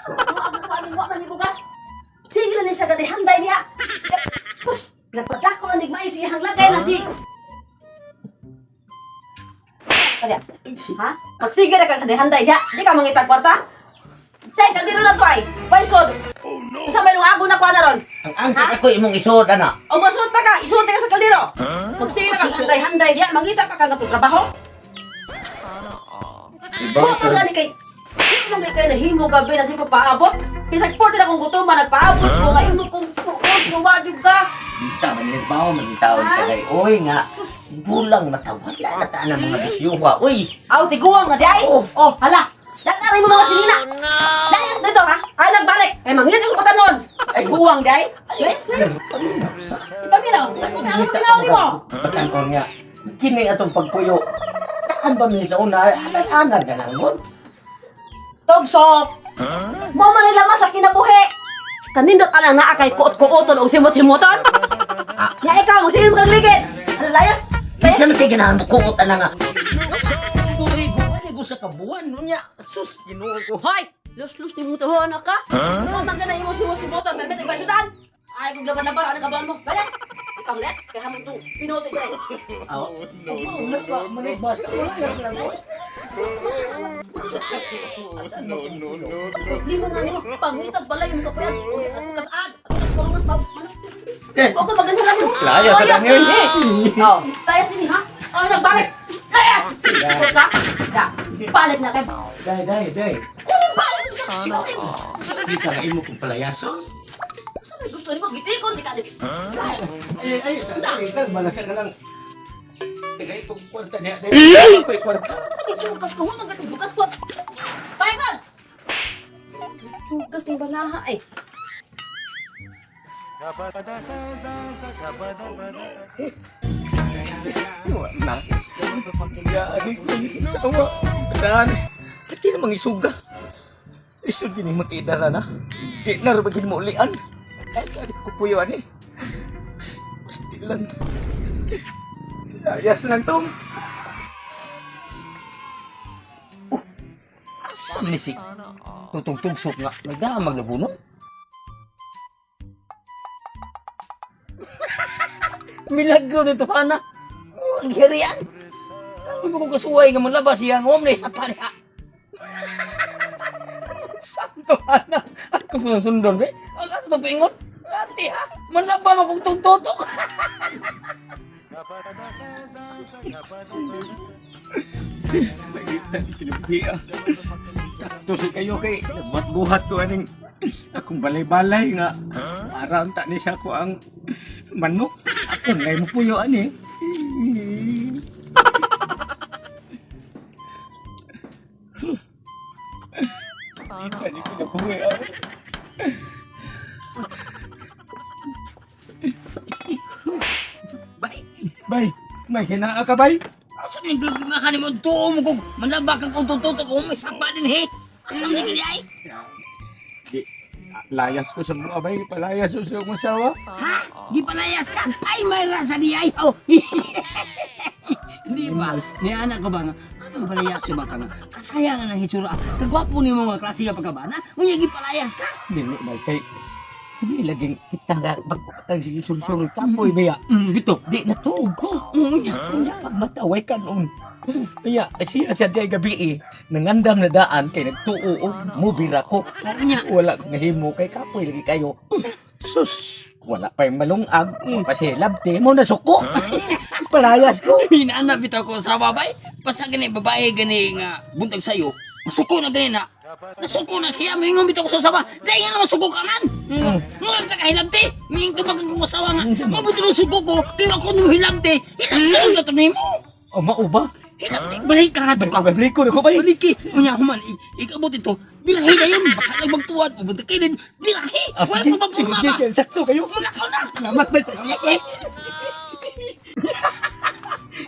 Wa ko ani, wa man ni bugas. Sige lang ni siya gadihanday niya. Sus, nagpadako ang nigmay sa iyang lagay na si. Kaya, ha? Magsige na ka kadihanday diha. Di ka mangitag kwarta? Say, kaldero na to ay. Baysod. Oh no. Sa may lungago na ko na ron. Ang angsit ako imong isuod ana. O masuot pa ka, isuot ka sa kaldero. Magsige na ka handay-handay diha, mangita pa ka nga trabaho. Wa pa gani kay di man kay nahimo gabi na si ko paabot. Bisag 40 na kong gutom man nagpaabot ko nga imo kong tuod mo wa jud ka. Bisa man nirbaho man taon ka kay oy nga. Gulang matawad la na ta ang mga bisyuha. Uy, Aw tiguang na di ay. Oh. Oh, hala. Dagari mo mga sinina. Dayos dito ha. Ay nagbalik. Kay mangita ko patanon. Ay guwang di ay. Les les. Ipaminaw. Ipaminaw paminaw nimo. Patanon nga. Kini atong pagpuyo. Taan ba mi sa una? Anad na lang mon. Togsok. Mo man nila mas sa kinabuhi. Kanindot ka lang naa kay kuot-kuoton og simot-simoton. Nga ikaw mo sige mo kang ligid. Ano, layas? Layas. Bisa man siya ganahan mo kuot ana nga. Buhi ko ani ko sa kabuan unya. Sus, Ginoo ko. Hoy! Lus-lus ni mo to anak ka. Huh? Ang na imo simot-simoton, permit ibaysudan. Ay kung laban-laban ano kabahan mo? Layas. Ikaw les, kay hamon tong pinuto ito. Oh, no, no, no. Manibas ka wala lang oy. No, no, no. Problema na nimo, pangitag balay mo kapayan. Uy, at kasaan? At kas pa. Yes. Ako maganda lang mo. Layas sa dangin. Oh, layas ini ha? Oh, nagbalik. Layas. Ka? Da. Balik na kay. Dai, dai, dai. Kung balik ka. Di ka nga imo kong palayason. Sa may gusto nimo gitikon di ka. Ay, Ay, ay, sa ay, malasa ka lang. Tagay kong kwarta niya. Dahil ako'y kwarta. Gichugas ko, huwag bukas ko. Paikon! Gichugas ng banaha ay. Na. Ya, adik ko sawa. Daan. Pati namang isuga. Isod gini makidara na. Di na rin bagin mo ulian. Ay, adik ko puyo ani. Pastilan. Layas lang tong. Asa ni si Tutong tugsok nga. Nagdaan maglabuno. Milagro nito ana. Ang hirian. Kami mo ko kasuway nga malabas iyang omne sa pareha. Santo ana. Ako sa sundon be. Ang asa to pingon. Ate ha. Manlaba mo kong tugtutok. Nakita ni kinabuhi ah. Sakto si kayo kay nagbuhat-buhat ko aning akong balay-balay nga. Para unta ni siya ko ang manok. Ako ngay mo puyo ani. Nakita ni kinabuhi ah. Bay. Bay, may hinaa ka bay? Asa ni problema ka nimo tuo mo kog manlaba kag og tugtutok omne sa pa din he. Asa ni kini ay? Di, layas ko sa mga bay, palayas ko sa akong asawa. Ha? Di palayas ka? Ay may rasa di ay. Oh. Hindi ba? Ni anak ko ba nga? Anong palayas ba ka nga? Kasayangan ang hitsura. Kagwapo ni mo nga klase nga pagkabana. Unya gipalayas ka. Dili bay kay hindi laging kita nga pagpatang sige sulsul kapoy baya. Gito. Di natuog ko. Unya. Unya pag mataway ka noon. Unya siya siya di gabi eh. Nangandam na daan kay nagtuo og mubira ko. Unya. Wala ko nahimo kay kapoy lagi kayo. Sus, wala pa yung malungag. Wala pa siya labte mo nasuko. Palayas ko. Hinaanap bitaw ko sa babay. Basta gani babae gani nga buntag sayo. Masuko na gani na. Nasuko na siya. Mingon bitaw ko sa asawa. Dahil nga masuko ka man. Mura ka kahilabte. Mingon tumag ko asawa nga. Mabuti nung suko ko. Kaya ako nung hilabte. Hilabte ang gato nimo. O mao ba? Hilabte. Balik ka nga to ka. Balik ko na ko bay. Baliki. Unya human. Ikabot ito. Birahe na yun. Baka lang magtuwad. Pumunta kayo din. Birahe. Ah, Wala sige, ko mapurma sige, ba? sige, sakto kayo. Mulakaw na. Salamat bay. Salamat bay.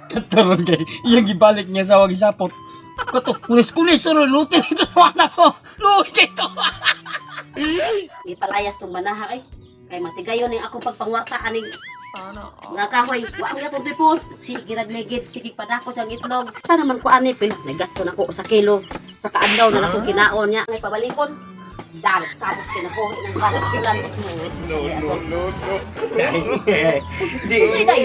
Kataron kay iyang gibalik niya sa wag isapot. Kato, kunis-kunis ro luti nito sa anak ko. Luti ito. Gipalayas tong banaha ay. Kay matigayon ning akong pagpangwarta aning mga kahoy, wa ang yapon tipos. Sige nagligid, sige padako siyang itlog. Sana man ko ani pil, nagasto na ko sa kilo. Sa kaadlaw na nako kinaon niya, ngay pabalikon. Dalag sabos kinabuhi ng bata ulan. No, no, no, no. Di, Unsay day?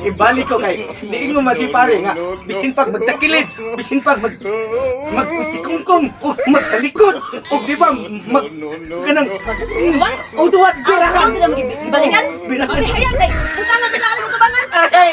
Ibalik ko kay di ingon man si pare nga bisin pag magtakilid, bisin pag magtikungkong o magtalikod o di ba mag kanang What? o duwat Ah, durahan. ang na magibalikan? Binakan. Okay, hayan day. Butangan nila ang tubangan. Ay!